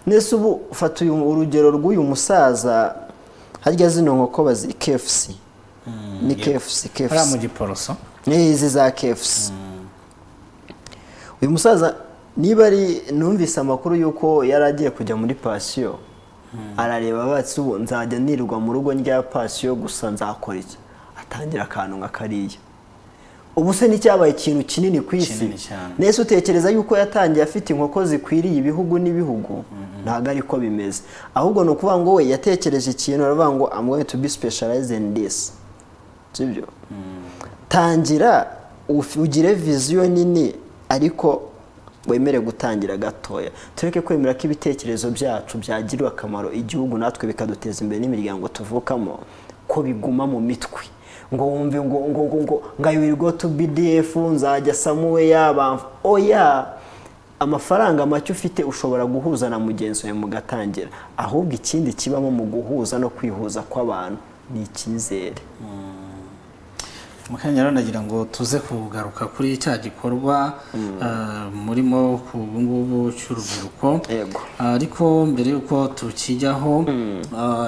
Nese ubu fata uyu urugero rw'uyu musaza, harya zino nkoko bazi KFC, ni KFC? Hariya mu KFC. Giporoso. N'izi za KFC. Uyu musaza, niba ari, numvise amakuru y'uko yari agiye kujya muri pansiyo, arareba batse: "Ubu nzajya nirirwa mu rugo ndya pansiyo gusa, nzakora iki?" Atangira akantu nka kariya. Ubu se nticyabaye ikintu kinini ku isi? Kinini cyane. Nese utekereza yuko yatangiye afite inkoko zikwiriye ibihugu n'ibihugu? Ntabwo ariko bimeze. Ahubwo ni ukuvuga ngo we yatekereje ikintu, aravuga ngo: "I'm going to be specialized in this." Sibyo? Tangira ugire vision nini, ariko wemere gutangira gatoya. Tureke kwemera ko ibitekerezo byacu byagirira akamaro igihugu, natwe bikaduteza imbere n'imiryango tuvukamo, ko biguma mu mitwe, ngo wumve ngo I will go to BDF, nzajya somewhere. Oya, amafaranga make ufite ushobora guhuza na mugenzi wawe mugatangira. Ahubwo ikindi kibamo mu guhuza no kwihuza kw'abantu ni icyizere. Mu kanya rero ndagira ngo tuze kugaruka kuri cya gikorwa murimo ku ubu ngubu cy'urubyiruko. Ariko mbere y'uko tukijyaho,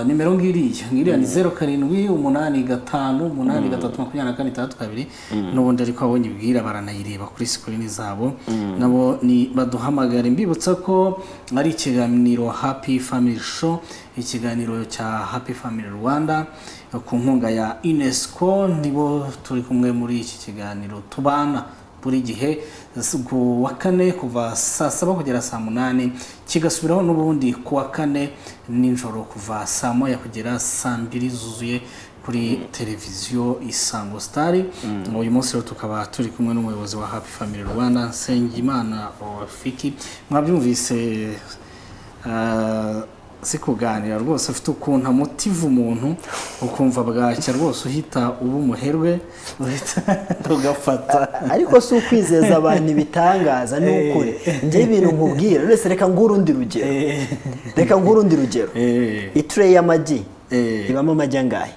nimero ngiriya ni 0785832462 n'ubundi, ariko abo nyibwira baranayireba kuri screen zabo, nabo ni baduhamagare. Mbibutsa ko ari ikiganiro Happy Family Show, ikiganiro cya Happy Family Rwanda ku nkunga ya UNESCO. Nibo turi kumwe muri iki kiganiro, tubana Buri gihe ku wa kane kuva saa 7 kugera saa 8, kigasubiraho n'ubundi ku wa kane nijoro kuva saa 1 kugera saa 2 zuzuye kuri televiziyo Isango Star. Uyu munsi rero tukaba turi kumwe n'umuyobozi wa Happy Family Rwanda, Nsengimana Rafiki. Mwabyumvise, si kuganira rwose, ufite ukuntu amotiva umuntu ukumva bwacya rwose, uhita uba umuherwe, uhita ugafata. Ariko si ukwizeza abantu ibitangaza, ni ukuri. Njye ibintu nkubwira uretse, reka nguhe urundi rugero, reka nguhe urundi rugero. Itureyi y'amagi ibamo amagi angahe?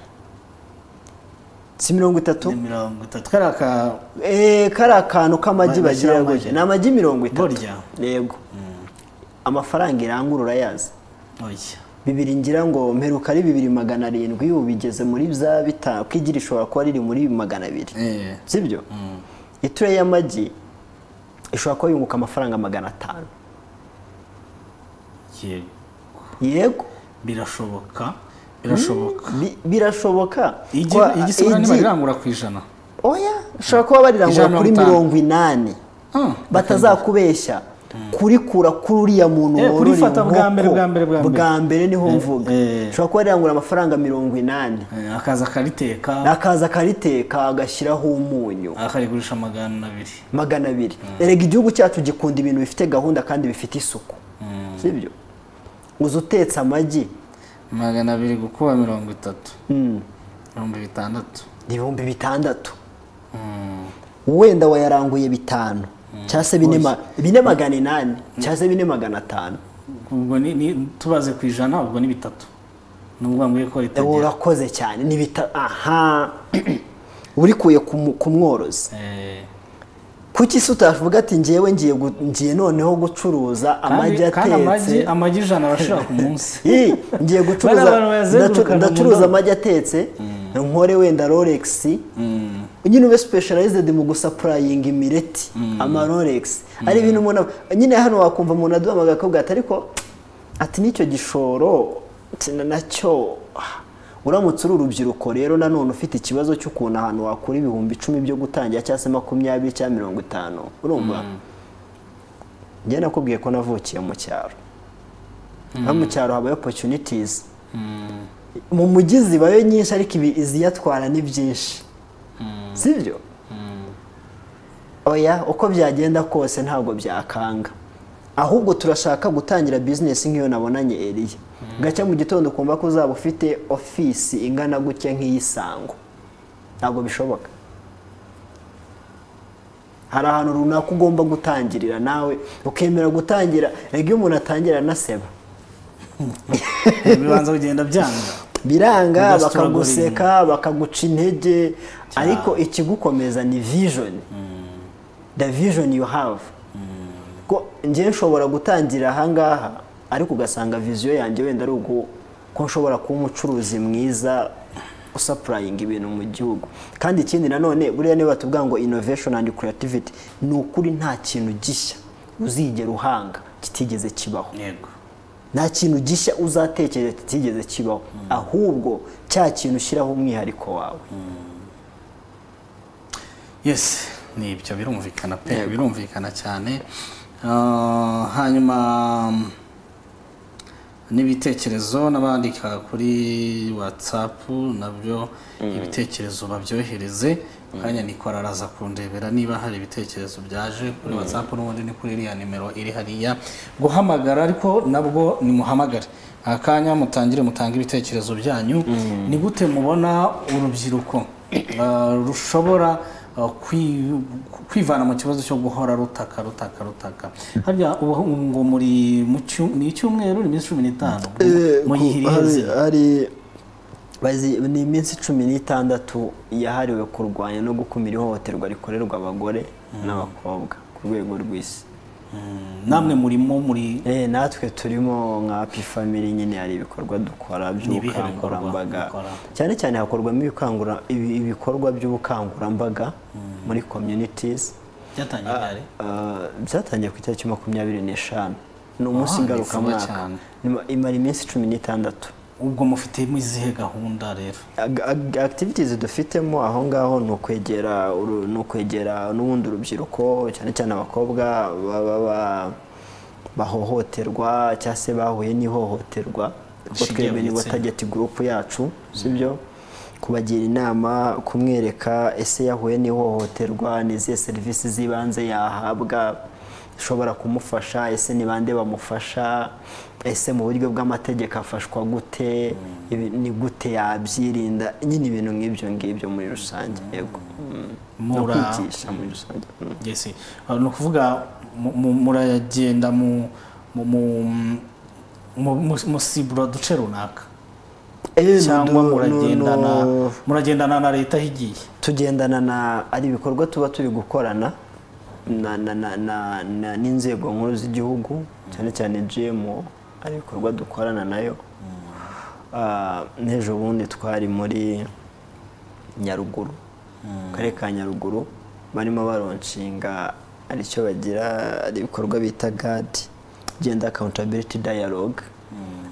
Si 30? Ni 30, kariya ka Kariya kantu k'amagi bagira bashyiramo gutya amagi. Ni amagi 30. Burya. Yego. Amafaranga irangura urayazi? Oya. Bibiri, ngira ngo mperuka ari 2700, ubu bigeze muri bya 5, ko igi rishobora kuba riri muri 200. Sibyo? Itureyi y'amagi ishobora kuba yunguka amafaranga 500. Yego. Yego. Birashoboka, birashoboka. Birashoboka. Igi igi se buriya ntibarirangura ku 100? Oya, ushobora kuba barirangura Ijana kuri na mirongo 80. Batazakubeshya, kurikura kuri uriya muntu worora Kurifata bwa mbere, inkoko, bwa mbere, bwa mbere. Bwa mbere niho mvuga. Ushobora kuba rirangura amafaranga 80. Akaza akariteka. Akaza akariteka, agashyiraho umunyu. Akarigurisha 200. 200. Erega igihugu cyacu gikunda ibintu bifite gahunda kandi bifite isuku, sibyo? Uza utetse amagi. 200 gukuba 30, 6000. 6000. Wenda wayaranguye 500 cyangwa se 4 4,800 cyangwa se 4,500. Ubwo ni tubaze ku 100, ubwo ni 3, nubwo mbwiye ko ritagera. Urakoze cyane, ni bita aha urikuye ku mworozi. Kuki se utavuga ati ngewe ngiye noneho gucuruza amagi Kandi amagi atetse? Amagi 100 arashira ku munsi. Ii, ngiye gucuruza Bariya bantu bayazengurukana mu ndacuruza ndobo. amagi atetse, nkore wenda Rolex, nyine ube specialized mu gusupplyinga imireti, ama Rolex. Ari ibintu umuntu nyine hano wakumva umuntu aduhamagaye akabwira ati ariko ati n'icyo gishoro ati nacyo. Uramutse uri urubyiruko rero nanone ufite ikibazo cy'ukuntu ahantu wakura 10,000 byo gutangira, cyangwa se 20 cyangwa 50, urumva njye nakubwiye ko navukiye mu cyaro. Aho mu cyaro habayo opportunities, mu mujyi zibayo nyinshi, ariko ibi iziyatwara ni byinshi, sibyo? Oya, uko byagenda kose ntabwo byakanga. Ahubwo turashaka gutangira business nk'iyo nabonanye Eliya. Gacya mu gitondo ukumva ko uzaba ufite office ingana gutya nk'iy'isango, ntabwo bishoboka. Hari ahantu runaka ugomba gutangirira, nawe ukemera gutangira. Rega iyo umuntu atangira anaseba. Bibanza kugenda byanga. Biranga. Ugastruggle. Bakaguseka, bakaguca intege, ariko ikigukomeza ni vision, the vision you have. Ko njye nshobora gutangira ahangaha, ariko ugasanga vision yanjye wenda ari uko ko nshobora kuba umucuruzi mwiza usupplyinga ibintu mu gihugu. Kandi ikindi nanone, buriya niba batubwira ngo innovation and creativity, ni ukuri, nta kintu gishya uzigera uhanga kitigeze kibaho. Nta kintu gishya uzatekereza kitigeze kibaho, ahubwo cya kintu ushyiraho umwihariko wawe. Yes, ni ibyo, birumvikana pe, birumvikana cyane. Hanyuma n'ibitekerezo n'abandika kuri WhatsApp nabyo ibitekerezo babyohereze. Kanya Nikora araza kundebera niba hari ibitekerezo byaje kuri WhatsApp. N'ubundi ni kuri iriya nimero iri hariya guhamagara, ariko nabwo nimuhamagare akanya mutangire mutange ibitekerezo byanyu. Ni gute mubona urubyiruko rushobora kwivana mu kibazo cyo guhora rutaka, rutaka, rutaka? Harya ubu ngo muri mu ni icyumweru, ni iminsi 15 muyihira iheze? Hari ni iminsi 16 yahariwe kurwanya no gukumira ihohoterwa rikorerwa abagore n'abakobwa ku rwego rw'isi. Namwe murimo muri Natwe turimo nka Happy Family nyine, hari ibikorwa dukora Ni ibihe bikorwa by'ubukangurambaga. mukora? Cyane cyane hakorwamo ibikorwa by'ubukangurambaga muri communities. Byatangiye ryari? Byatangiye ku itariki 25, ni umunsi Ah, ni vuba ngarukamwaka. cyane. Imara iminsi 16. Ubwo mufitemo izihe gahunda rero? Activities dufitemo aho ngaho ni ukwegera n'ubundi urubyiruko, cyane cyane abakobwa baba bahohoterwa cyangwa se bahuye n'ihohoterwa, kuko twebwe nibo target group yacu, sibyo? Kubagira inama, kumwereka ese yahuye n'ihohoterwa, ni izihe serivisi z'ibanze yahabwa ishobora kumufasha, ese ni bande bamufasha, ese mu buryo bw'amategeko afashwa gute, ni gute yabyirinda, nyine ibintu nk'ibyo ngibyo muri rusange. Yego, no kwigisha muri rusange. Yes, ni ukuvuga muragenda musibura duce runaka, cyangwa muragendana na leta aho igiye? Tugendana na, ari ibikorwa tuba turi gukorana n'inzego nkuru z'igihugu, cyane cyane GMO, ari ibikorwa dukorana nayo. N'ejo bundi twari muri Nyaruguru, karere ka Nyaruguru, barimo baronshinga aricyo bagira ibikorwa bita GAD, Gender Accountability Dialogue,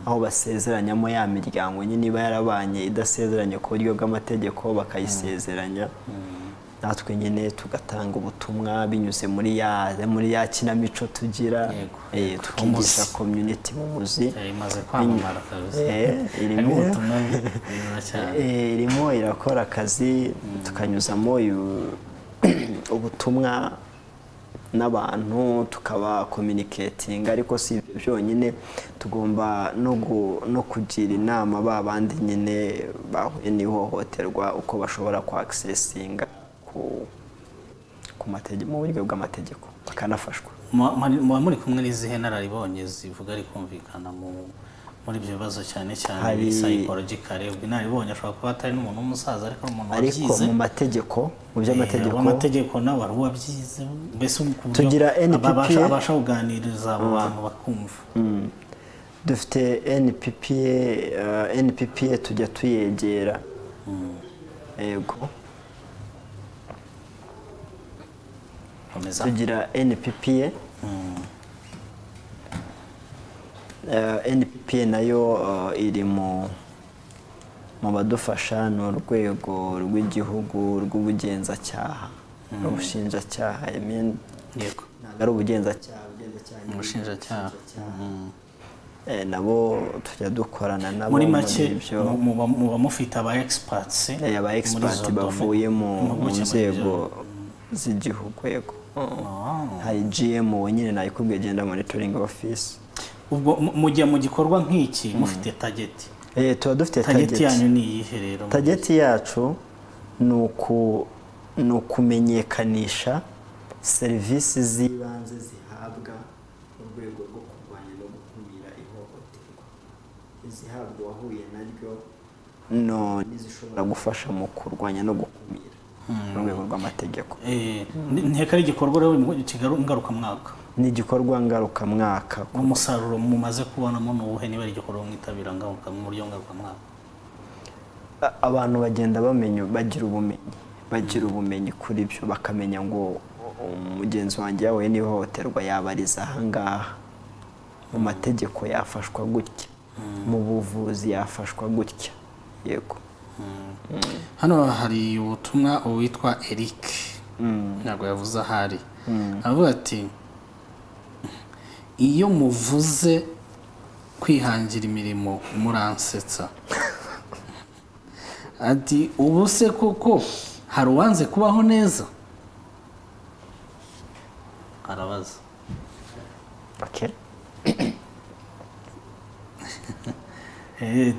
aho basezeranyamo ya miryango nyine iba yarabanye idasezeranye ku buryo bw'amategeko, bakayisezeranya. Natwe nyine tugatanga ubutumwa binyuze muri ya kinamico tugira, tukigisha community mu muzi. Imaze kwamamara kabisa, irimo irakora akazi, tukanyuzamo ubutumwa n'abantu, tukaba communicating. Ariko si ibyo byonyine, tugomba no kugira inama ba bandi nyine bahuye n'ihohoterwa uko bashobora ku accessinga ku mategeko, mu buryo bw'amategeko, bakanafashwa. Muba muri kumwe n'izihe nararibonye zivuga ari kumvikana muri ibyo bibazo, cyane cyane psychological? Ubwo inararibonye ashobora kuba atari n'umuntu w'umusaza, ariko ari umuntu wabyize, ariko mu mategeko, mu by'amategeko, amategeko nawe wari uwabyize, mbese tugira NPPA abasha kuganiriza abo bantu bakumva. Dufite NPPA tujya tuyegera. Yego, tugira NPPA. NPPA nayo iri mu badufasha, ni urwego rw'igihugu rw'ubugenzacyaha n'ubushinjacyaha. Yego, ntabwo ari ubugenzacyaha, ubushinjacyaha nabo tujya dukorana nabo. Muri make muba mufite aba experts, aba experts bavuye mu nzego z'igihugu. Yego, hari GMO nyine nayikubwiye, Gender Monitoring Office. Ubwo mujya mu gikorwa nk'iki mufite target? Tuba dufite target. Yanyu ni iyihe rero? Target yacu ni ukumenyekanisha serivisi z'ibanze zihabwa mu rwego rwo kurwanya no gukumira ihohoterwa, izihabwa uwahuye naryo n'izishobora gufasha mu kurwanya no gukumira mu rwego rw'amategeko. Nteka ari igikorwa rero ngarukamwaka? Ni igikorwa ngarukamwaka. Umusaruro mumaze kubonamo ni uwuhe, niba ari igikorwa mwitabira mu buryo ngarukamwaka? Abantu bagenda bamenya, bagira ubumenyi kuri byo, bakamenya ngo mugenzi wanjye yahuye n'ihohoterwa yabariza aha ngaha, mu mategeko yafashwa gutya, mu buvuzi yafashwa gutya. Yego. Hano hari ubutumwa uwitwa Eric, ntabwo yavuze ahari, aravuga ati iyo muvuze kwihangira imirimo muransetsa. Ati ubu se koko hari uwanze kubaho neza? Arabaza. Okay.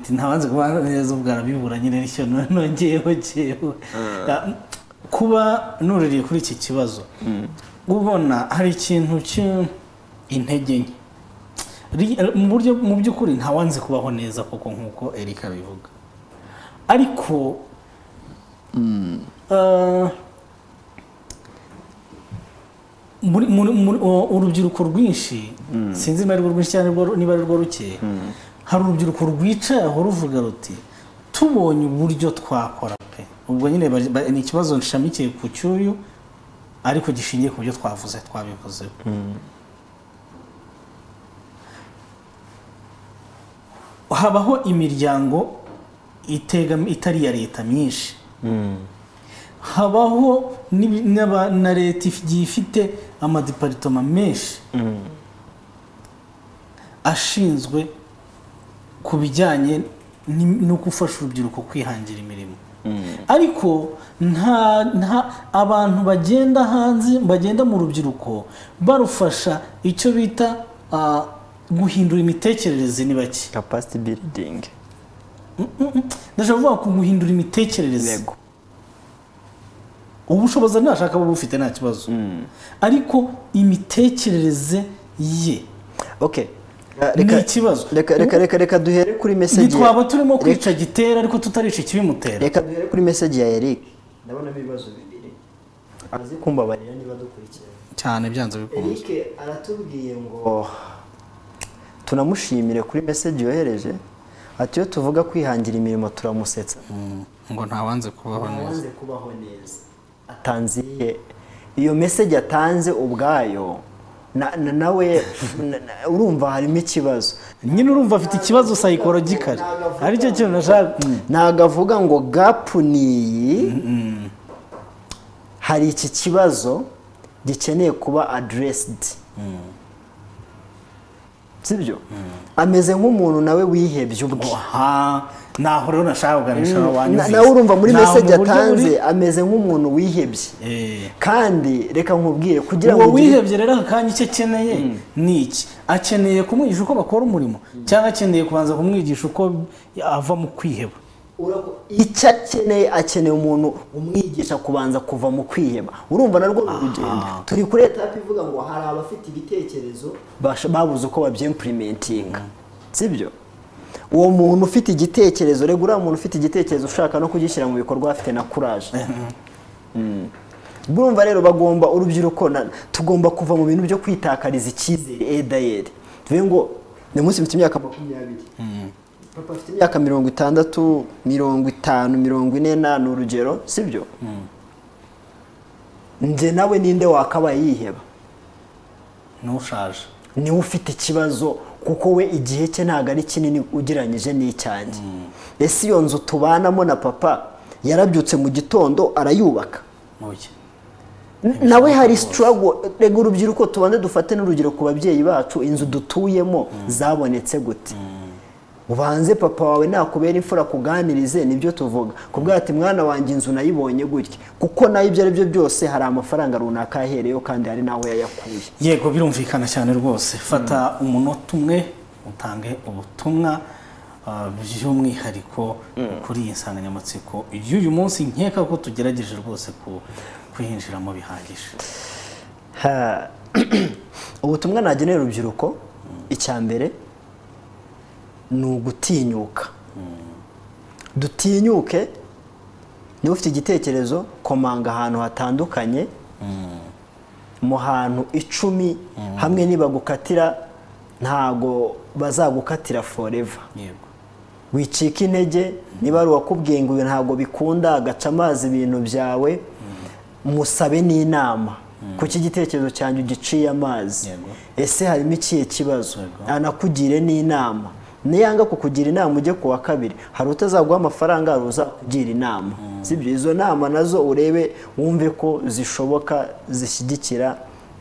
Ntabanze kubaho neza ubwo arabibura nyine, nicyo nongeyeho jyewe. Kuba nuririye kuri iki kibazo, ubona hari ikintu cy'intege nke mu buryo, mu by'ukuri ntawanze kubaho neza koko nk'uko Eric abivuga, ariko urubyiruko rwinshi, sinzi niba ari rwo rwinshi cyangwa niba ari rwo ruke, hari urubyiruko rwicaye aho ruvuga ruti tubonye uburyo twakora pe. Ubwo nyine ni ikibazo nshamikiye ku cyuyu, ariko gishingiye ku byo twavuze, twabivuzeho. Habaho imiryango itari iya leta myinshi, habaho na leta igiye ifite amadiparitoma menshi ashinzwe ku bijyanye no gufasha urubyiruko kwihangira imirimo. Ariko nta abantu bagenda hanze, bagenda mu rubyiruko barufasha icyo bita guhindura imitekerereze ni bake. Capacity building. Ndashaka kuvuga ku guhindura imitekerereze. Yego. Ubushobozi ntashaka buba bufite nta kibazo, ariko imitekerereze ye Okay. ni ikibazo. Reka duhere kuri message. Ntitwaba turimo kwica gitera ariko tutarica ikibimutera. Reka duhere kuri message ya Eric. Ndabonamo ibibazo bibiri. Azi kumbabarira niba dukurikira cyane byanze bikunze. Eric aratubwiye ngo tunamushimire kuri message yohereje, ati iyo tuvuga kwihangira imirimo turamusetsa. Ngo ntawanze kubaho neza. Ntawanze kubaho neza. Atanze iyo message atanze ubwayo nawe urumva harimo ikibazo. Nyine urumva afite ikibazo psychological. Aricyo kintu nashaka. Ntago avuga ngo gap ni hari iki kibazo gikeneye kuba addressed. Sibyo? Ameze nk'umuntu nawe wihebye ubwe. Naho rero nashaka kuganisha wanyuze. Nawe urumva muri message atanze ameze nk'umuntu wihebye. Kandi reka nkubwire kugira ngo wihebye rero akanya icyo akeneye ni iki? Akeneye kumwigisha uko bakora umurimo cyangwa akeneye kubanza kumwigisha uko ava mu kwiheba? Icyo akeneye, akeneye umuntu umwigisha kubanza kuva mu kwiheba. Urumva narwo urugendo. Turi kuri etape ivuga ngo hari abafite ibitekerezo babuze uko babyimplementinga. Sibyo? Uwo muntu ufite igitekerezo, rega uriya muntu ufite igitekerezo ushaka no kugishyira mu bikorwa afite na courage. Urumva rero bagomba urubyiruko tugomba kuva mu bintu byo kwitakariza icyizere. Dayeri tuvuge ngo ni munsi mfite imyaka 20, papa afite imyaka 60, 50, 40 ni urugero, sibyo? Nje nawe ninde wakabaye yiheba? N'ushaje. Niwe ufite ikibazo kuko we igihe cye ntago ari kinini ugereranyije n'icyanjye. Ese iyo nzu tubanamo na papa yarabyutse mu gitondo arayubaka? Nawe hari struggle. Rega urubyiruko tubanze dufate n'urugero ku babyeyi bacu, inzu dutuyemo zabonetse gute? Ubanze papa wawe nakubera imfura kuganirize, nibyo tuvuga. Kubwira ati mwana wanjye inzu nayibonye gutya, kuko nayo ibyo ari byo byose hari amafaranga runaka yahereyo kandi hari naho yayakuye. Yego birumvikana cyane rwose. Fata umunota umwe utange ubutumwa by'umwihariko kuri iyi nsanganyamatsiko y'uyu munsi, nkeka ko tugerageje rwose kwinjiramo bihagije. Ubutumwa nagenera urubyiruko, icya mbere ni ugutinyuka. Dutinyuke, niba ufite igitekerezo komanga ahantu hatandukanye, mu hantu 10 hamwe nibagukatira ntago bazagukatira forever. Wicika intege, niba ari uwakubwiye ngo ntago bikunda agaca amazi ibintu byawe, musabe n'inama. Kuki igitekerezo cyanjye ugiciye amazi? Ese harimo ikihe kibazo? Anakugire n'inama. Niyanga kukugira inama ujye kuwa kabiri, hari utazaguha amafaranga, hari uzakugira inama. Sibyo? Izo nama nazo urebe wumve ko zishoboka, zishyigikira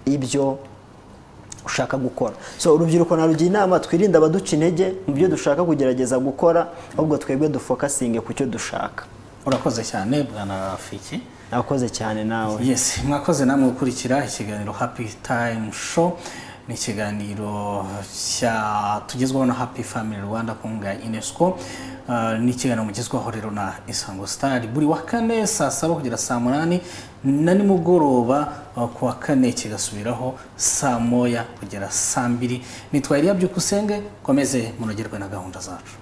ibyo ushaka gukora. So urubyiruko narugira inama, twirinde abaduca intege mu byo dushaka kugerageza gukora, ahubwo twebwe dufokasinge ku cyo dushaka. Urakoze cyane bwana Rafiki. Nakoze cyane nawe. Yes, mwakoze namwe gukurikira ikiganiro Happy Time Show. Ni ikiganiro tugezwaho na Happy Family Rwanda ku nkunga ya UNESCO. Ni ikiganiro mugezwaho rero na Isango Star buri wa kane saa 7 kugera saa 8 na nimugoroba ku wa kane kigasubiraho saa 1 kugera saa 2. Nitwa Eliya Byukusenge, komeze munogerwe na gahunda zacu.